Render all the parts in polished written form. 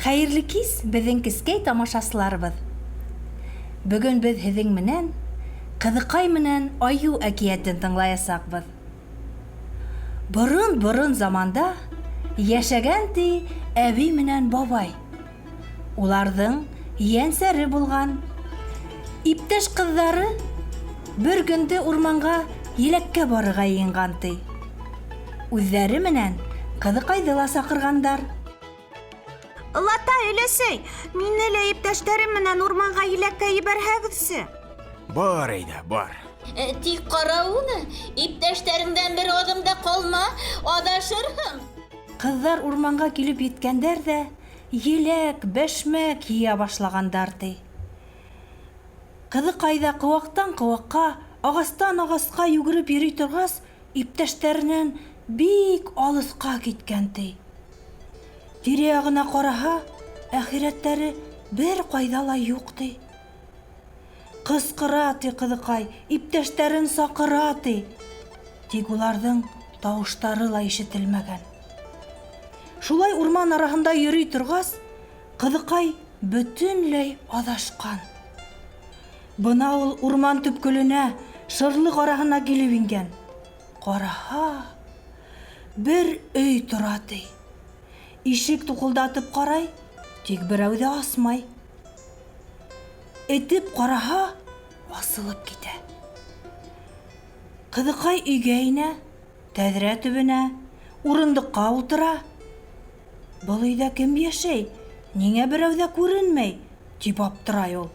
Хәерле кис, беҙҙең кескәй тамашасыларыбыҙ! Бөгөн беҙ һеҙҙең менән Ҡыҙыҡай менән Айыу әкиәтен тыңлаясаҡбыҙ. Борон-борон заманда йәшәгән ти әбей менән бабай. Уларҙың ейәнсәре булған. Иптәш ҡыҙҙары бер көндө урманға еләккә барырға йыйынған, ти. Үҙҙәре менән ҡыҙыҡайҙы ла саҡырғандар. Олатай, өләсәй, мине лә иптәштәрем менән урманға еләккә ебәрһәгеҙсе. Бар әйҙә, бар. Э, тик ҡара уны, иптәштәреңдән бер аҙым да ҡалма, аҙашырһың. Ҡыҙҙар урманға килеп еткәндәр ҙә, Еләк, бәшмәк йыя башлагандар, ди. Кызыкай да кыуактан кыуакка, агастан агаска йүгереп йөри торгас, иптәштәренән бик алыска киткән, ди. Тирә-ягына караһа, әхирәтләре бер кайда ла юк, ди. Кыскыра, ди кызыкай, иптәштәрен сакыра, ди. Тик уларҙың тауыштары ла ишетелмәгән. Шулай урман араһында йөрөй торғас, ҡыҙыҡай бөтөнләй аҙашҡан. Бына ул урман төпкөлөнә, шырлыҡ араһына килеп ингән. Ҡараһа, бер өй тора, ти. Ишек туҡылдатып ҡарай, тик берәү ҙә асмай. Этеп ҡараһа, асылып китә. Ҡыҙыҡай өйгә инә, тәҙрә төбөнә, урындыҡҡа ултыра. Был өйҙә кем йәшәй, ниңә берәү ҙә күренмәй, тип аптырай ул.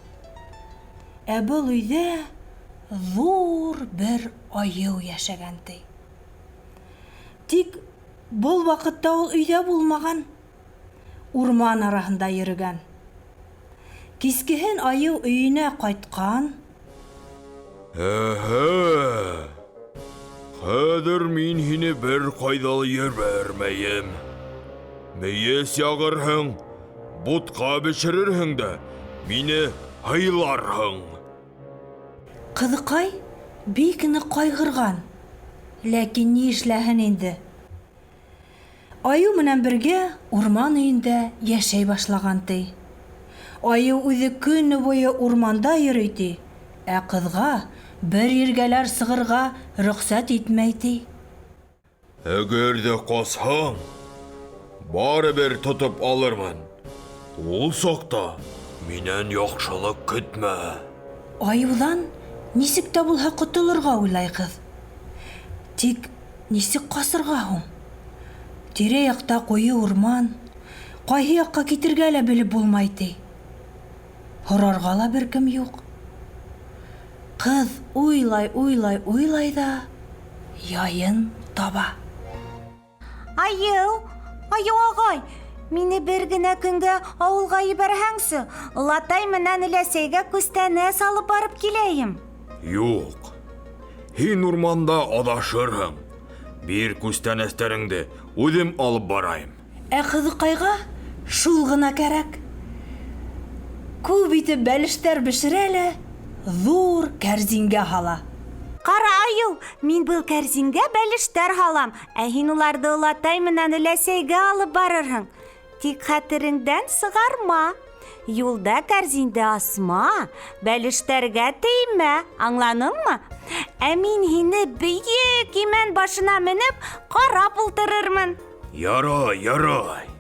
Ә был өйҙә ҙур бер айыу йәшәгән, ти. Тик был ваҡытта ул өйҙә булмаған, урман араһында йөрөгән. Кискеһен айыу өйөнә ҡайтҡан. Әһә! Хәҙер мин һине бер ҡайҙа ла ебәрмәйем. Мейес яғырһың, бутҡа бешерерһең дә мине һыйларһың. Ҡыҙыҡай бик ныҡ ҡайғырған. Ләкин ни эшләһен инде? Айыу менән бергә урман өендә йәшәй башлаган, ти. Айыу үҙе көне буйы урманда йөрөй, ти, ә ҡыҙға бер ергәләр сығырға рөхсәт итмәй, ти. Әгәр ҙә ҡасһаң, барыбер тотоп алырмын. Ул саҡта минән яҡшылыҡ көтмә. Айыуҙан нисек тә булһа ҡотолорға уйлай ҡыҙ. Тик Нисек касырга һуң? Тирә-якта куе урман, кайһы якка китергә лә белеп булмай, ди. Һорарга ла беркем юк. Кыз уйлай, уйлай, уйлай да, яен таба. Айыу, айыу агай, мине бер генә көнгә авылга ебәрһәңсе, олатай менән өләсәйгә күстәнәс алып барып киләем. Юк. Һин урманда адашырһың. Бир күстәнәстәреңде, үзем алып барайым. Ә кызыкайга шул гына кәрәк. Күп итеп бәлештәр бешерә лә, зур кәрзингә һала. Кара аю, мин был кәрзингә бәлештәр һалам, ә һин уларҙы олатай менән өләсәйгә алып барырһың. Тик хәтереңдән сығарма. Юлда кәрзинде асма, бәлештәргә теймә, аңланыңмы? Ә мин һине бейек имән башына менеп, карап ултырырмын. Ярай, ярай.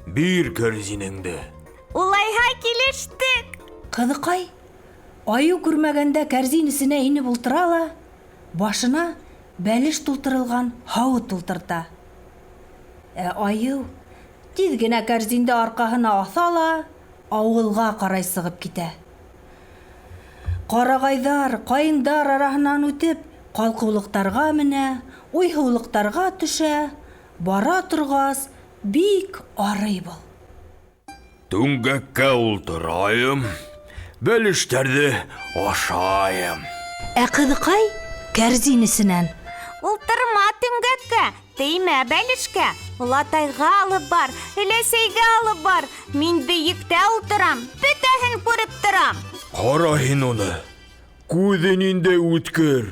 Бир кәрзинеңде. Улайһа килештек. Кызыкай, аю күрмәгәндә кәрзин эсенә инеп ултыра ла, башына бәлеш тултырылган һавыт ултырта. Ә аю тиҙ генә кәрзинде арҡаһына аҫа ла ауылға ҡарай сығып китә. Ҡарағайҙар, ҡайындар араһынан үтеп, ҡалҡыулыҡтарға менә, уйһыулыҡтарға төшә, бара торғас, бик арый был. Түңгәккә ултырайым, бәлештәрҙе ашайым. Ә ҡыҙыҡай кәрзин эсенән. Ултырма түңгәккә, теймә бәлешкә. Олатайға алып бар, өләсәйгә алып бар. Мин бейектә ултырам, бөтәһен күреп торам. Ҡара һин уны, күҙе ниндәй үткер.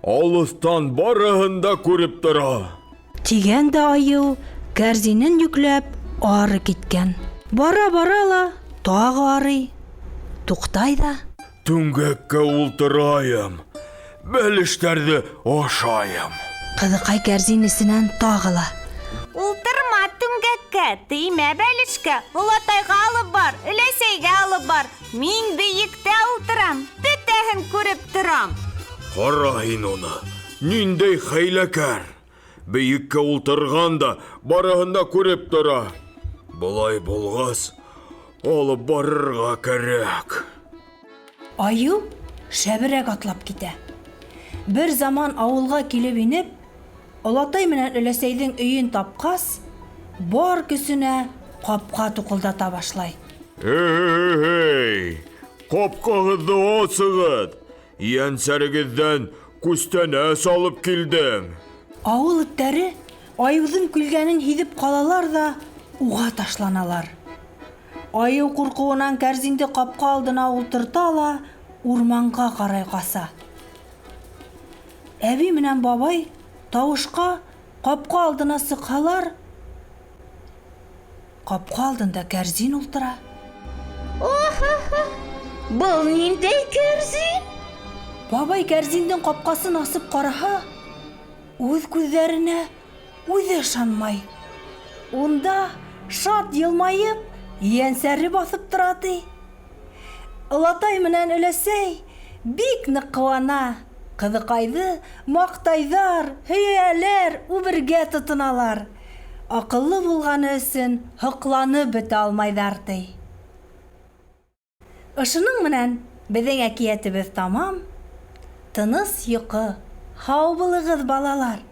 Алыҫтан барыһын да күреп тора. Тигән дә аю, кәрзинен йөкләп, ары киткән. Бара-бара ла тағы арый. Туҡтай ҙа. Түңгәккә ултырайым, бәлештәрҙе ашайым. Ҡыҙыҡай кәрзин эсенән тағы ла. Ултырма түңгәккә, теймә бәлешкә, олатайға алып бар, өләсәйгә алып бар. Мин бейектә ултырам, бөтәһен күреп торам. Ҡара һин уны, ниндәй хәйләкәр! Бейеккә ултырған да барыһын да күреп тора. Былай булғас, алып барырға кәрәк. Айыу шәберәк атлап китә. Бер заман ауылға килеп инеп, олатай менән өләсәйҙең өйөн тапҡас, бар көсөнә ҡапҡа туҡылдата башлай. Эй, ҡапҡағыҙҙы асығыҙ! Ейәнсәрегеҙҙән күстәнәс алып килдем. Ауыл эттәре айыуҙың килгәнен һиҙеп ҡалалар ҙа уға ташланалар. Айыу ҡурҡыуынан кәрзинде ҡапҡа алдына ултырта ла урманға ҡарай ҡаса. Әбей менән бабай тауышҡа ҡапҡа алдына сыҡһалар, ҡапҡа алдында кәрзин ултыра. Охо-хо! Был ниндәй кәрзин? Бабай кәрзиндең ҡапҡасын асып ҡараһа, үҙ күҙҙәренә үҙе ышанмай. Унда шат йылмайып, ейәнсәре баҫып тора ти. Олатай менән өләсәй бик ныҡ ҡыуана. Ҡыҙыҡайҙы маҡтайҙар, һөйәләр, үбергә тотоналар. Аҡыллы булғаны өсөн һоҡланып бөтә алмайҙар ти. Ошоноң менән беҙҙең әкиәтебеҙ тамам. Тыныс йоҡо. Һау булығыҙ, балалар.